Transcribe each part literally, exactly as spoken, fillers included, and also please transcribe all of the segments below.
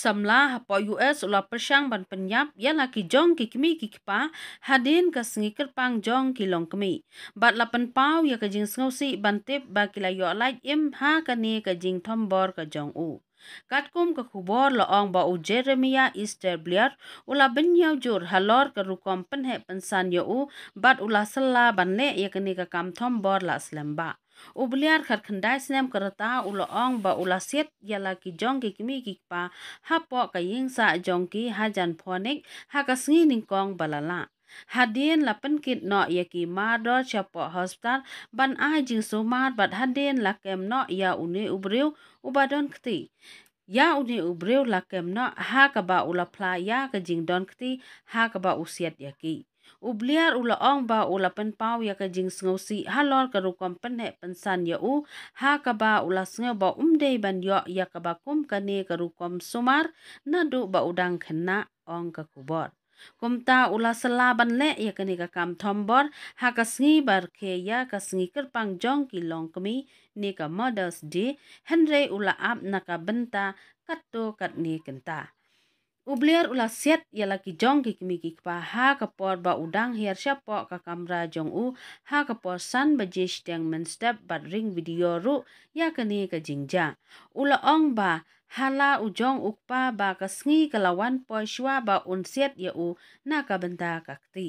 samla hapoh U S u la pyrshang ban pynïap ïa la ki jong ki kmie ki kpa hadien ka sngi kyrpang jong ki longkmie, bad la pynpaw ïa ka jingsngewsih ban tip ba ki la ïoh lait im ha kane ka jingthombor ka jong u. Katkum ka khubor la ong ba u Jeremiah Easter Blair u la bynñiaw jur halor ka rukom pynheh pynsan ïa u, bad u la sylla ban leh ïa kane ka kam thombor la slem bha. U Blair khatkhyndai snem ka rta u la ong ba u la siat ïa la ki jong ki kmie ki kpa hapoh ka ïingsah jong ki hajan Phoenix ha ka sngi nyngkong ba la lah. Hadien la pynkit noh ïa ki mardor shapoh hospital ban ai jingsumar, bad hadien la kem noh ïa une u briew uba don kti. Ïa une u briew la kem noh ha kaba u la phla ïa ka jingdon kti ha kaba u siat ïa ki. U Blair u la ong ba u la pynpaw ïa ka jingsngewsih halor ka rukom pynheh pynsan ïa u, ha kaba u la sngew ba um dei ban ïoh ïa kaba kum kane ka rukom sumar naduh ba u dang khynnah, ong ka khubor. Kumta u la sylla ban leh ïa kane ka kam thombor ha ka sngi ba rkhie ïa ka sngi kyrpang jong ki longkmie, ne ka Mother's Day, hynrei u la ap na ka bynta katto katne kynta. U Blair u la siat ïa la ki jong ki kmie ki kpa ha ka por ba u dang hiar shapoh ka kamra jong u ha ka por san baje shiteng mynstep, bad ring video ruh ïa kane ka jingjia. U la ong ba ha la u jong u kpa ba ka sngi ka la wan poi shuwa ba un siat ïa u na ka bynta ka kti.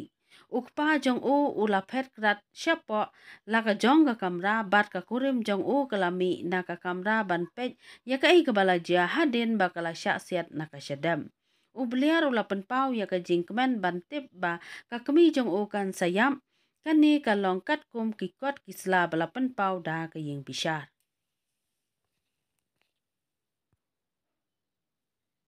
U kpa jong u u la phet krat shapoh la ka jong ka kamra, bad ka kurim jong u ka la mih na ka kamra ban peit ïa kaei kaba la jia hadien ba ka la shah siat na ka shadem. U Blair u la pynpaw ïa ka jingkmen ban tip ba ka kmie jong u kan sa ïap. Kane ka long katkum ki kot ki sla ba la pynpaw da ka ïing bishar.